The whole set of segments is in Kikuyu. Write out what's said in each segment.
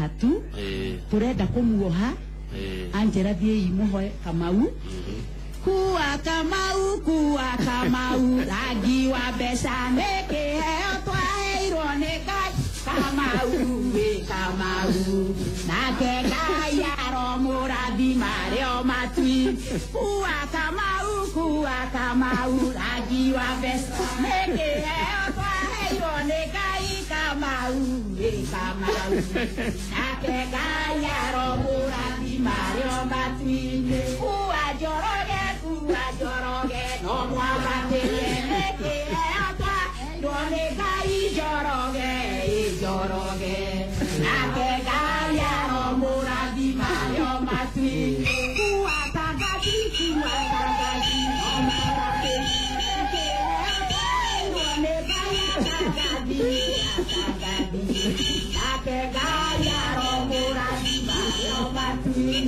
Haha tu tũrenda kũmuoha. Anjĩra thiĩi mũhoe Kamau. Kua Kamau, kua Kamau, rangi wa mbeca nĩ kĩheo twaheirwo nĩ Ngai. Kamau wĩ Kamau, nake Ngai aromũrathima rĩo matui. Kua Kamau, kua Kamau, rangi wa mbeca nĩ kĩheo twaheirwo nĩ Ngai. Kamau wĩ Kamau, nake Ngai aromũrathima rĩo matui. Kua Njoroge, kua Njoroge, no mwambatĩrie nĩ kĩheo twaheirwo nĩ Ngai. Njoroge, ĩ Njoroge, nake Ngai aromũrathima rĩo matui. Kua Tangathi, kua Tangathi, no mwambatĩrie nĩ kĩheo twaheirwo nĩ Ngai. Tangathi, Tangathi, nake Ngai aromũrathima rĩo matui.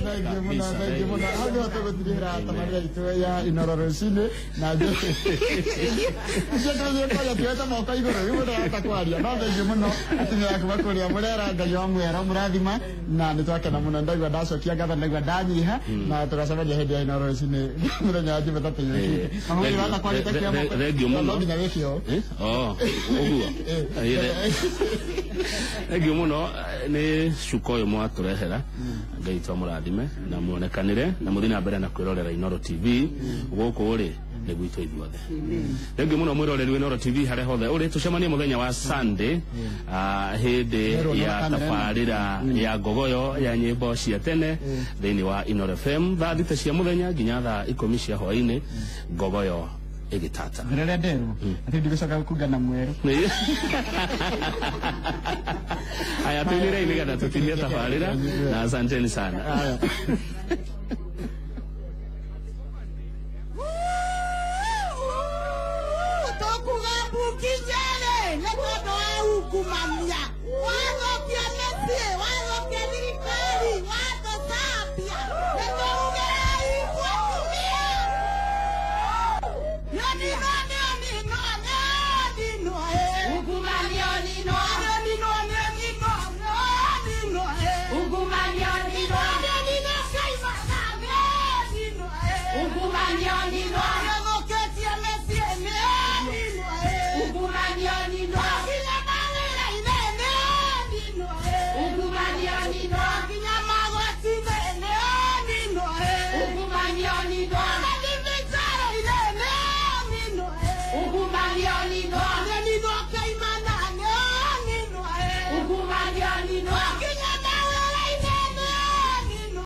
Thengiũ mũno, thengiũ mũno. Hau nĩho tũgũtigĩra tabarĩra itũ ya Inoro rũcinĩ na icio tũthiĩ tuoete moko igũrũ rĩu mũndũ arahota kwaria. No thengiũ mũno atumia aku makũrĩa mũrera, Ngai wa mwero mũrathima, na nĩ twakena mũno. Ndaigua ndacokia ngatho, ndaigua ndanyiha, na tũgacemania hĩndĩ ya Inoro rũcinĩ mũthenya wa Jumatatũ yũkĩte. Mahũri wata kwarĩte kĩa moko. Thengiũ mũno. No nginya wĩke ũũ. Oh, ũguo. Thengiũ mũno nĩ cuka ũyũ mwatũrehera. Ngai twamũrathime na muonekanĩre na mũthiĩ na mbere na kwĩrorera Inoro TV. Gũkũ rĩ nĩ gwitũ ithuothe. Thengiũ mũno mwĩroreri wa Inoro TV harĩa hothe ũrĩ. Tũcemanie mũthenya wa Sunday, hĩndĩ Merwo ya na kamera ĩno. Tabarĩra ya ngogoyo ya nyĩmbo cia tene thĩinĩ wa Inoro FM, thaa 6 cia mũthenya nginya thaa 10 cia hwaĩ-inĩ, ngogoyo ĩgĩtata. Rĩrĩa nderwo atĩ ndigũcoka gũkunga na mwerũ. Aya, tuinĩrei nĩgetha tũtinie tabarĩra, na asanteni sana. Aya.